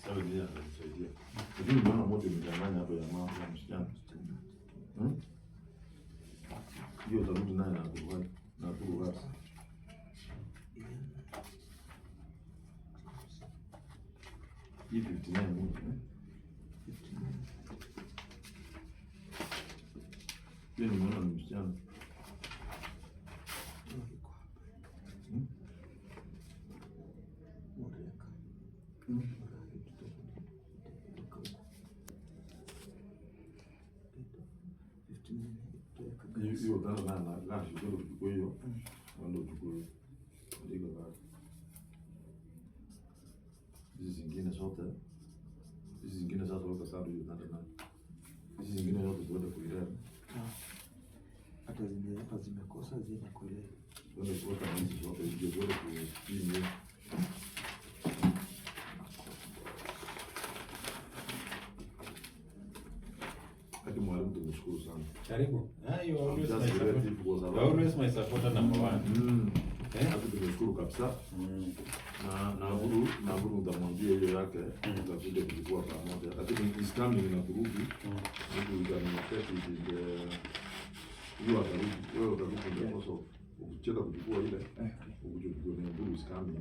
Sasa ndiye ananisaidia. Lakini umeona moja imechanganya hapo ya mama ya msichana. Hiyo utarudi naye na kuruhani na kuruhani. Hii 59 nini? Eh? Hiyo nimeona ni msichana. Hiyo dhana na na na uchukue hiyo. Wanda uchukue. Andika basi. Hizi zingine zote. Hizi zingine sasa weka kando hiyo dhana na. Hizi zingine zote tuende kuilea. Hata zime hapa zimekosa ziende kuilea. Tuende kuweka na hizi zote hizi zote kuipima. Hadi mwalimu tumeshukuru sana. Karibu. Ah, you are always Just my supporter. relative kwa You are sababu. always my supporter number one. Eh? Hadi tumeshukuru kabisa. Na na Guru utamwambia hiyo yake utakuja kuchukua pamoja. Lakini is coming na kurudi. Maybe we can affect it in the hiyo atarudi. Wewe utarudi in the course of ukicheza kuchukua ile ukuje kuchukua na Guru is coming.